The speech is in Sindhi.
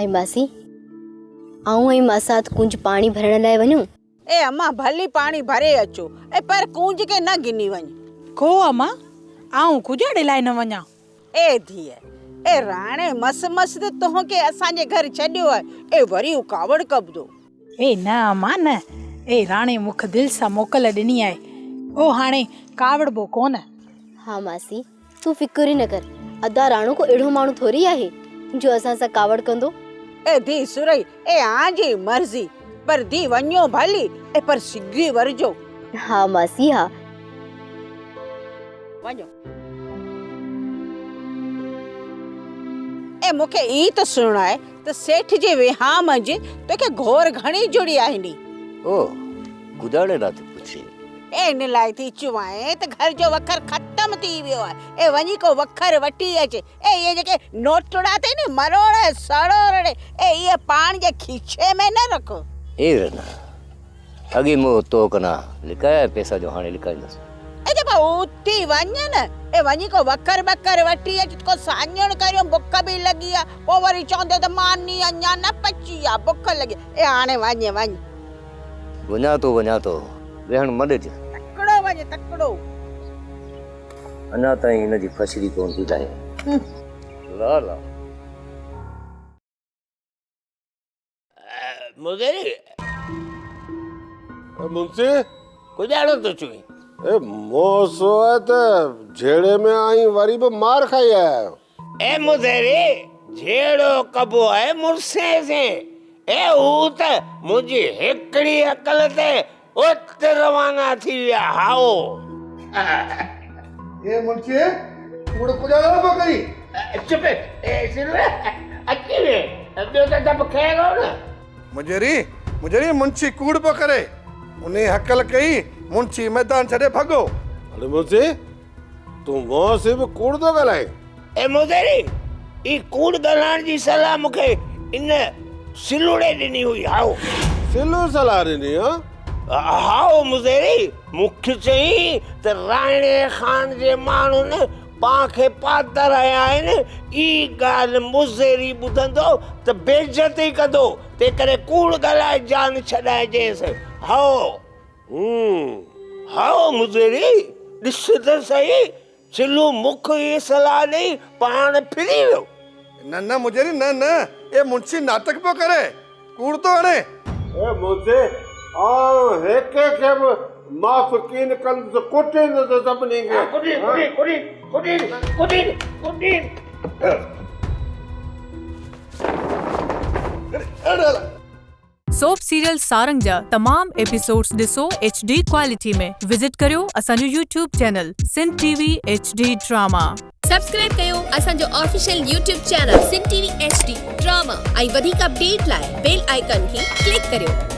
۽ ماسي، آئون ۽ ماسات ڪونج پاڻي ڀرڻ لاء وڃون؟ اي امان، ڀلي پاڻي ڀري اچو، اي پر ڪونج کي نه گهني وڃ. ڪو امان، آئون ڪجاڙي لاء نه وڃان. اي ڌيء، اي راڻي مس مس ته تنهن کي اسان جي گهر ڇڏيو آهي، اي وري هو ڪاوڙ ڪبدو. اي نه امان نه، اي راڻي مون کي دل سان موڪل ڏني آهي، او هاڻي ڪاوڙبو ڪونه. ها ماسي، تون فڪر ئي نه ڪر، ادا راڻو ڪو اهڙو ماڻهو ٿوري آهي جو اسان سان ڪاوڙ ڪندو. اي ڌيء سرهي، اي آن جي مرضي، پر ڌيء وڃو ڀلي، اي پر سگهي ورجو. ها ماسي ها. وڃو. اي مون کي اي ته سڻڻو آهي ته سيٺ جي وهانء منجهه توکي گهور گهڻي جڙي آهي ني. او، گداڙي ڏانهن ٿي پڇين. اي ان لاء ٿي چوانء ته گهر جو وکر ختم ٿي ويو آهي. اي وڃي ڪو وکر وٺي اچ. اي اهي جيڪي نوٽڙا اٿئي ني مروڙ سڙوڙ اي اهي پاڻ جي کيچي ۾ نه رک. اي رنا، اڳي مون تو ڪنا لڪايا پئسا جو هاڻي لڪائيندس. اي جي ڀائو اٿي وڃ نه. اي وڃي ڪو وکر ٻکر وٺي اچ ڪو ساڃڻ ڪريون بک به لڳي آ. پوء وري چوندين ته ماني اڃا نه پچي آ بک لڳي. اي هاڻي وڃ وڃ. وڃان ٿو وڃان ٿو، ويهڻ نه ڏج. تڪڙو وڃ تڪڙو. اڃا تائين هن جي ڦشري ڪونه ٿي لاهي. لا لا. مغيري. منشي. ڪڄاڻو ٿو چوين. اي موسو آهي ته جهيڙي ۾ آئين وري به مار کائي آيا آهيو. اي مظهري! جهيڙو ڪبو آهي مڙسين سين. اي هو ته منهنجي هڪڙي هڪل تي ات روانا ٿي ويا. هائو. اي منشي! ڪوڙ ڪڄاڻو نه پيو ڪرين. چپ اي سلوي! اچي وئين. ٻيو ته سڀ خير هو نه؟ مجيري! مجيري! منشي ڪوڙ پيو ڪري. انهيء هڪل ڪئي. منشي ميدان ڇڏي ڀڳو. اڙي منشي! تون مون سين به ڪوڙ ٿو ڳالهائين؟ اي موديري! هي ڪوڙ ڳالهائڻ جي صلاح مون کي ان سلوڙي ڏني هئي، هائو. سلو صلاح ڏني ها؟ هائو موديري! مون کي چيائين ته راڻي خان جي ماڻهن پان کي پاتر هنيا آهن، اي ڳالهه مزيري ٻڌندو ته بيعزتي ڪندو، تنهنڪري ڪوڙ ڳالهائي جان ڇڏائجينس، هائو. هائو مزيري، ڏس ته سهي، چلو مک هي صلاح ڏئي پاڻ ڦري ويو. نه نه مزيري نه نه، اي منشي ناٽڪ پيو ڪري، ڪوڙ ٿو هڻي. اي منشي، آئون هيڪي کي به معاف ڪين ڪندس، ڪٽيندس سڀني کي. ڪٽين ڪٽين ڪٽين ڪٽين ڪٽين ڪٽين. سوپ سيريل سارنگ جا تمام ايپيسوڊز ڏسو ايڇ ڊي ڪوالٽي ۾ وزٽ ڪريو اسان جو YouTube channel Sindh T V H D drama. Subscribe ڪيو اسان جو official YouTube channel Sindh T V H D drama ۽ وڌيڪ اپڊيٽ لاء بيل آئيڪان کي ڪلڪ ڪريو.